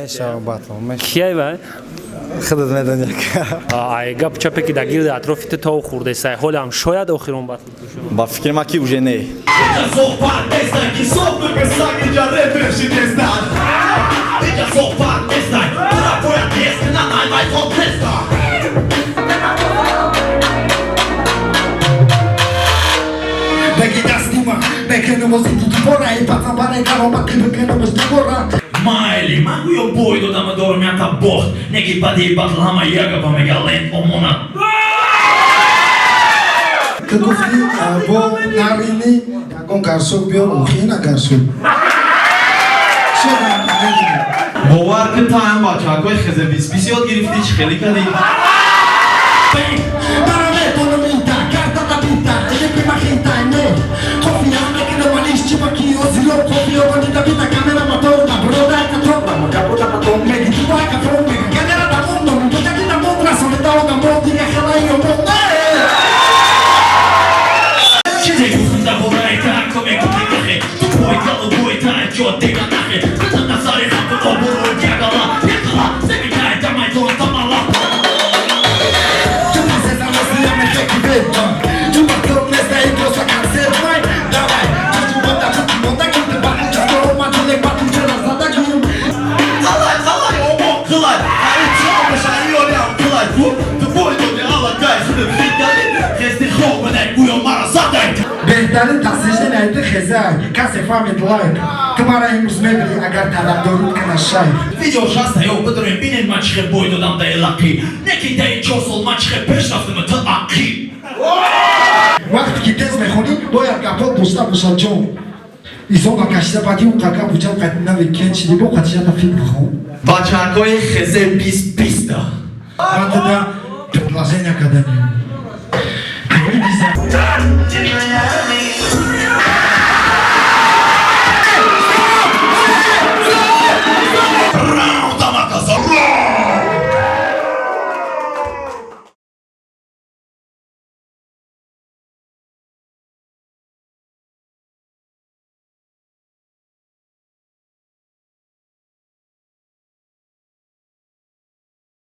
Мешава батл. Кияй вай? Худат медонӣ. Ай гап чапе ки дар гирди атрофи ту тов хӯрдесай, ҳолам шояд охирон батл бошад. Ба фикри ман, ки уже не. Суҳбат нестай, ки соф мепесак, инҷа репер шидестан. Инҷа суҳбат нестай, тура бояд нест кунан, ай майдон теста. Беги дастима, мекунам озиди дубора, и пацан барои каромати бикунамаш дубора. Майли, ман гӯё бой додама, дорам ята бохт. Неги баъди батл ҳама як гапа мега: лент омонат. Ту гуфтӣ, бо нарини ягон гарсук биёр, охина гарсук. Чера намедонам. Бовар кун, та ҳам бачаҳакои хезе бис ёд гирифтӣ, чӣ хеле кардӣ? Мара метонам ита, картата бита, елепи махита, не. Кофия мекунам алиш чипаки, озиро кофиё банида бита, камера мотор, да брода катробра, макабода потом меги, тубай кафрон мега, камера да мундо, бутаки да мундра, солида ода мон, дига хелаи омон, не. Чизе гуфтам дар бораи та, ко мегуфти нахе. Ту бой голубой, та ҷо дига нахе. Бизан дар сари ҳамфи обурӯи ягала, ягала, семитай да майдон тамала. Tu passes a Rosia, me que venta. Tu bateu nesta e trouxe a cáncer, vai, давай. Tu bota, tu bota, que te bate, toma, tu le bate, tu la zada, Қалай, қалай, омон қилай. Ҳари чомашаи ёриам қилай. Ту бой доди аллакай, худат фикр кардӣ. Хести хоб бинай, гӯё мара задай. Беҳтарин тасиждани айди хезай, касе фаҳмид, лайк. Ту мара имрӯз мебинӣ, агар талабдорут кана шайх. Видео шаста ё бидурем, бинед ман чӣ хел бой додам даи лақӣ. Неки даи 4 сол ман чӣ хел пеш рафтам, ту ақӣ. Вақте ки тез мехонӣ, бояд гапҳо дошта бошад ҷон. Исо ба кашида баъди он қака буҷам қад нави кен шиди, бо қатишата филм бихон. Бачаҳакои хезе бис биста. Ман туда предложение карданем.